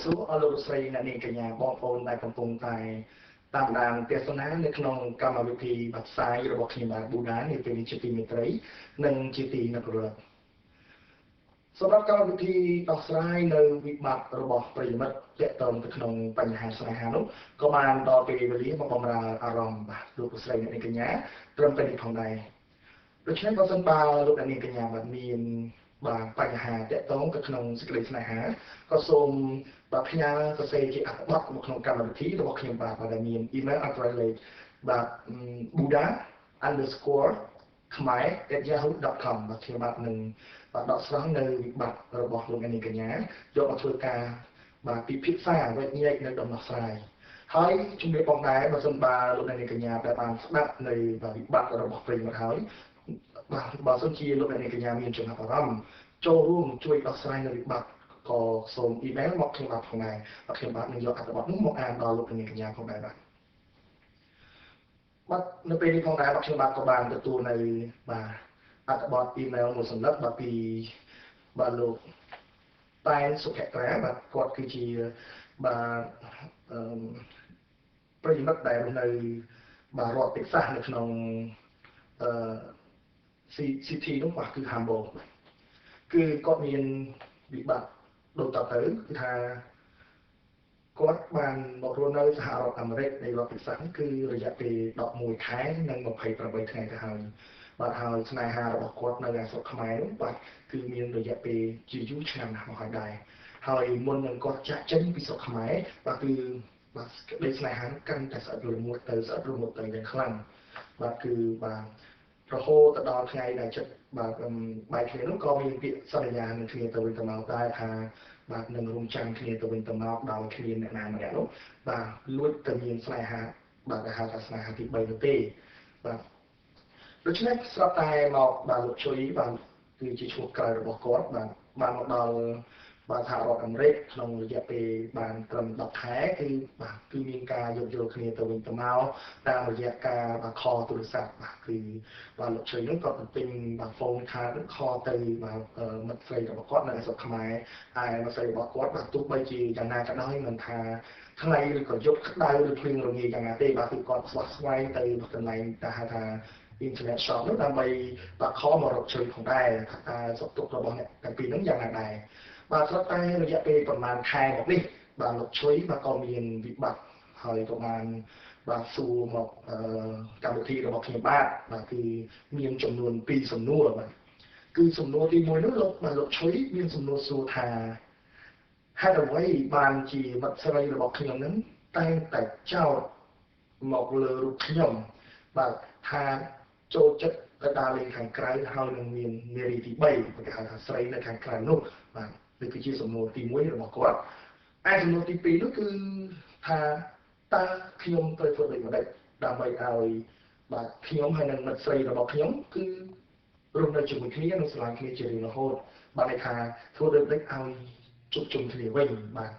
បសួរអស់លោកស្រីអ្នកនាងកញ្ញាបងប្អូនដែលកំពុងតែតាមដានទស្សនានៅក្នុងកម្មវិធីបាត់ផ្សាយរបស់ខ្ញុំបាទប៊ូដានាពេលនេះជាទីមេត្រីនិងជាទីនឹករលឹកសម្រាប់កម្មវិធីដោះស្រាយនៅវិបត្តិរបស់ប្រិយមិត្តទាក់ទងទៅក្នុងបញ្ហាស្នេហានោះក៏បានដល់ពេលវេលាមកបំរើអារម្មណ៍បាទលោកស្រីអ្នកនាងកញ្ញាត្រឹមតែនេះផងដែរដូច្នេះបើសិនបើលោកអ្នកនាងកញ្ញាបាទមានបាទបញ្ហាទាក់ទងទៅក្នុងសេចក្តីស្នេហាក៏សូមបាទផ្ញើសរសេរជាអត្ថបទមកក្នុងកម្មវិធីរបស់ខ្ញុំបាទដែលមាន email address លេខបាទ buddha_khmer@yahoo.com បាទខ្ញុំបាទនឹងបាទដកស្រង់នៅវិបត្តិរបស់លោកអ្នកនាងកញ្ញាយកមកធ្វើការបាទពិភាក្សាវែកញែកនៅដំណោះស្រាយហើយជំរាបផងដែរបើសិនបើលោកអ្នកនាងកញ្ញាដែលបានស្ដាប់នៅបាទវិបត្តិរបស់ប្រិយមិត្តហើយបាទបើសិនជាលោកអ្នកនាងកញ្ញាមានចំណាប់អារម្មណ៍ចូលរួមជួយដោះស្រាយនៅវិបត្តិក៏សូមអ៊ីមែលមកខ្ញុំបាទផងដែរបាទខ្ញុំបាទនឹងយកអត្ថបទនោះមកអានដល់លោកអ្នកនាងកញ្ញាផងដែរបាទបាទនៅពេលនេះផងដែរបាទខ្ញុំបាទក៏បានទទួលនៅបាទអត្ថបទអ៊ីមែលមួយសន្លឹកបាទពីបាទលោកតែនសុភក្រាបាទគាត់គឺជាបាទប្រិយមិត្តដែលនៅបាទរដ្ឋតិចសាសនៅក្នុងអឺ CT នោះបាទគឺ Humble គឺគាត់មានវិបត្តិដូចតទៅគឺថាគាត់បានមករស់នៅសហរដ្ឋអាមេរិកនៃរដ្ឋតិចសាសគឺរយៈពេល11ខែនិង28ថ្ងៃទៅហើយបាទហើយស្នេហារបស់គាត់នៅឯស្រុកខ្មែរនោះបាទគឺមានរយៈពេលជាយូរឆ្នាំណាស់មកហើយដែរហើយមុននឹងគាត់ចាក់ចេញពីស្រុកខ្មែរបាទគឺបាទក្តីស្នេហាកាន់តែស្អិតរមួតទៅស្អិតរមួតទៅយ៉ាងខ្លាំងបាទគឺបាទរហូតទៅដល់ថ្ងៃដែលចិត្តបាទបែកគ្នានោះក៏មានពាក្យសន្យានឹងគ្នាទៅវិញទៅមកដែរថាបាទនឹងរំចាំងគ្នាទៅវិញទៅមកដោយគ្មានអ្នកណាម្នាក់នោះបាទលួចទៅមានស្នេហាបាទគេហៅថាស្នេហាទី3នោះទេបាទដូច្នេះស្រាប់តែមកបាទលោកជួយបាទគឺជាឈ្មោះក្រៅរបស់គាត់បាទបានមកដល់បាទសហរដ្ឋអាមេរិកក្នុងរយៈពេលបានត្រឹម10ខែគឺបាទគឺមានការយោគយល់គ្នាទៅវិញទៅមកតាមរយៈការបាទខទូរស័ព្ទបាទគឺបាទលោកជួយនោះក៏បំពេញបាទ phone card នោះខទៅបាទមិត្តស្រីរបស់គាត់នៅស្រុកខ្មែរហើយមិត្តស្រីរបស់គាត់បាទទោះបីជាយ៉ាងណាក៏ដោយមិនថាថ្ងៃឬក៏យប់ក្តៅឬភ្លៀងរងាយ៉ាងណាទេបាទគឺគាត់ស្វះស្វែងទៅកន្លែងតែហៅថា internet shop នោះដើម្បីបាទខមករកជួយផងដែរថាតើសុខទុក្ខរបស់អ្នកទាំងពីរនោះយ៉ាងណាដែរបាទស្រាប់តែរយៈពេលប្រហែលខែមកនេះបាទលោកជួយបាទក៏មានវិបត្តិហើយក៏បានបាទសួរមកកម្មវិធីរបស់ខ្ញុំបាទបាទគឺមានចំនួន2សំណួរបាទគឺសំណួរទី1នោះលោកបាទលោកជួយមានសំណួរសួរថាហេតុអ្វីបានជាមិត្តស្រីរបស់ខ្ញុំនឹងតែងតែចោទមកលើរូបខ្ញុំបាទថាចូលចិត្តទៅដើរលេងខាងក្រៅហើយនឹងមាននារីទី3គេហៅថាស្រីនៅខាងក្រៅនោះបាទនេះគឺជាសំណួរទី1របស់គាត់ឯសំណួរទី2នោះគឺថាតើខ្ញុំត្រូវធ្វើដូចម្តេចដើម្បីឲ្យបាទខ្ញុំហើយនិងមិត្តស្រីរបស់ខ្ញុំគឺរស់នៅជាមួយគ្នានិងស្រឡាញ់គ្នាជារៀងរហូតបាទន័យថាធ្វើដូចម្តេចឲ្យជួបជុំគ្នាវិញបាទ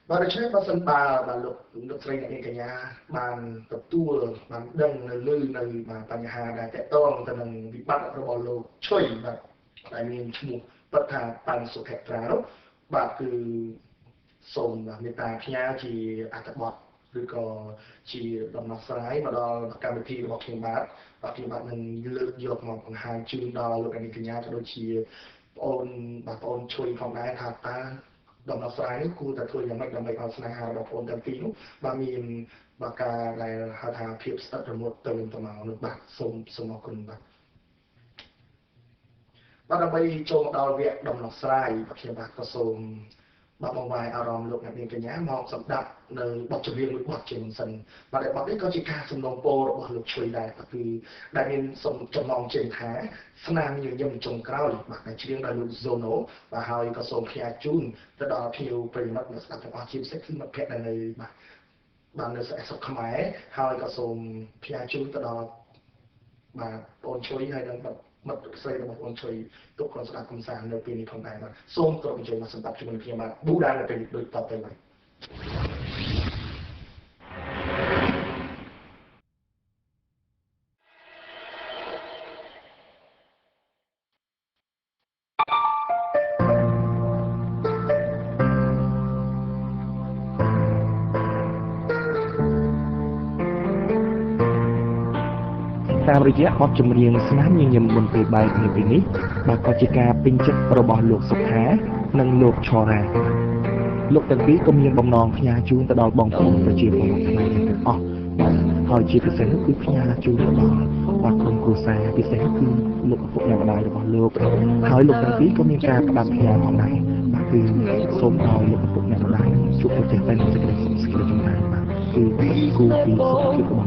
បាទដូច្នេះបើសិនបើបាទលោកស្រីអ្នកនាងកញ្ញាបានទទួលបានដឹងនៅលើនៅបាទបញ្ហាដែលទាក់ទងទៅនឹងវិបត្តិរបស់លោកឈុយបាទដែលមានឈ្មោះពិតថាប៉ាន់សុភក្រានោះបាទគឺសូមមេត្តាផ្ញើជាអត្ថបទឬក៏ជាដំណោះស្រាយមកដល់កម្មវិធីរបស់ខ្ញុំបាទបាទខ្ញុំបាទនឹងលើកយកមកបង្ហាញជូនដល់លោកអ្នកនាងកញ្ញាក៏ដូចជាប្អូនបាទប្អូនជួយផងដែរថាតើដំណោះស្រាយនេះគួរតែធ្វើយ៉ាងម៉េចដើម្បីឲ្យស្នេហារបស់ប្អូនទាំងពីរនោះបាទមានបាទការដែលហៅថាភាពស្អិតរមួតទៅវិញទៅមកនោះបាទសូមអរគុណបាទបាទដើម្បីចូលមកដល់វគ្គដំណោះស្រាយបាទខ្ញុំបាទក៏សូមបាទបង្វែរអារម្មណ៍លោកអ្នកនាងកញ្ញាមកសម្ដាប់នៅបទចម្រៀងមួយបទជាមុនសិនបាទបទនេះក៏ជាការសំណូមពររបស់លោកជួយដែរបាទគឺដែលមានចំណងជើងថាស្នាមញញឹមចុងក្រោយបាទដែលច្រៀងដោយលោក Zono បាទហើយក៏សូមផ្ញើជូនទៅដល់ភ្ញៀវប្រិយមិត្តអ្នកស្ដាប់ទាំងអស់ជាពិសេសគឺមិត្តភក្តិដែលនៅបាទបាននៅស្រុកខ្មែរហើយក៏សូមផ្ញើជូនទៅដល់បាទបងជួយហើយនិងមិត្តស្រីរបស់បងជួយទុកក្នុងស្ដាប់កំសាន្តនៅពេលនេះផងដែរបាទសូមគោរពអញ្ជើញមកសម្រាប់ជាមួយខ្ញុំបាទប៊ូដានៅពេលនេះដូចតទៅបាទ តាមរយៈបទចម្រៀងស្នាមញញឹមមុនពេលបែកនៅពេលនេះបាទក៏ជាការពេញចិត្តរបស់លោកសុខានិងលោកឆរាលោកទាំងពីរក៏មានបំណងផ្ញើជូនទៅដល់បងប្អូនប្រជាពលរដ្ឋខ្មែរទាំងអស់បាទហើយជាពិសេសនោះគឺផ្ញើជូនទៅដល់បាទក្រុមគ្រួសារពិសេសគឺលោកឪពុកអ្នកម្ដាយរបស់លោកហើយលោកទាំងពីរក៏មានការផ្ដាំផ្ញើផងដែរបាទគឺសូមឲ្យលោកឪពុកអ្នកម្ដាយជួបប្រទះតែនឹងសេចក្តីសុខសេចក្តីចម្រើនបាទគឺគូពីសុខភាពរបស់លោកផង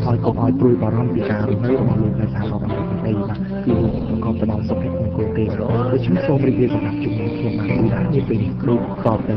ហើយកុំឲ្យព្រួយបារម្ភពីការរស់នៅរបស់លោកនៅសហរដ្ឋអាមេរិកនេះបាទគឺលោកប្រកបទៅដោយសុភមង្គលទេដូច្នេះសូមរីករាយសម្រាប់ជំនួយខ្ញុំបាទគូដែរនាពេលនេះដូចតទៅ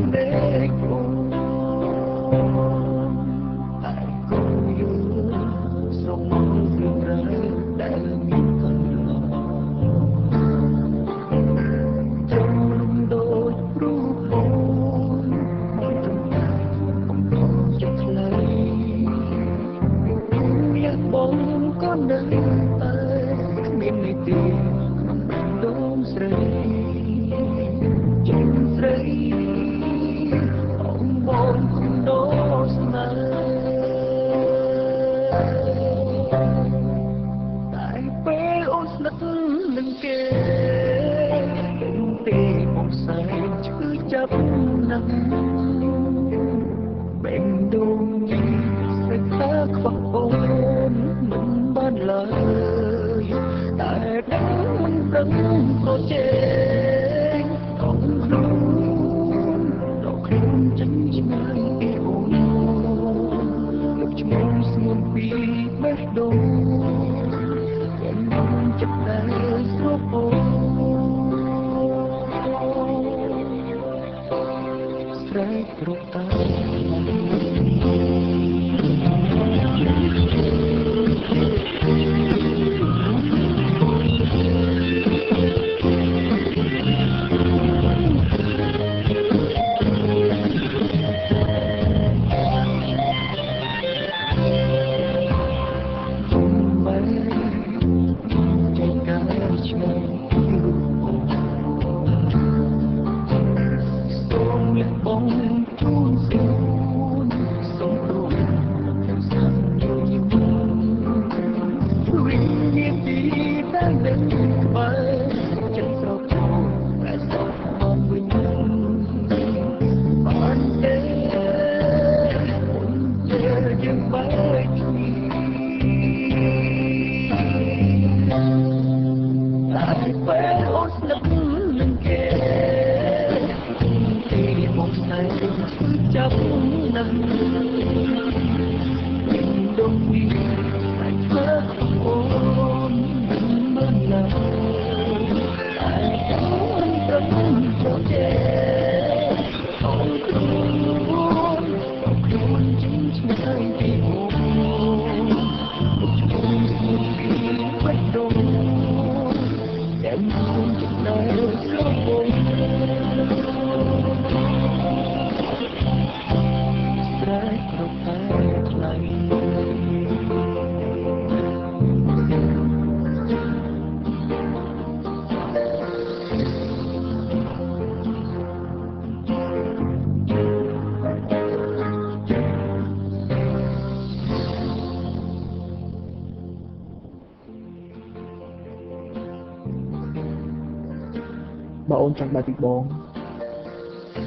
បើអូនចង់បែកពីបង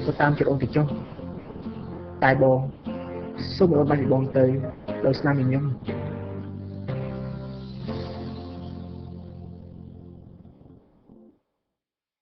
ក៏តាមចិត្តអូនទៅចុះតែបងសូមឲ្យអូនបែកពីបងទៅដោយស្នាមញញឹម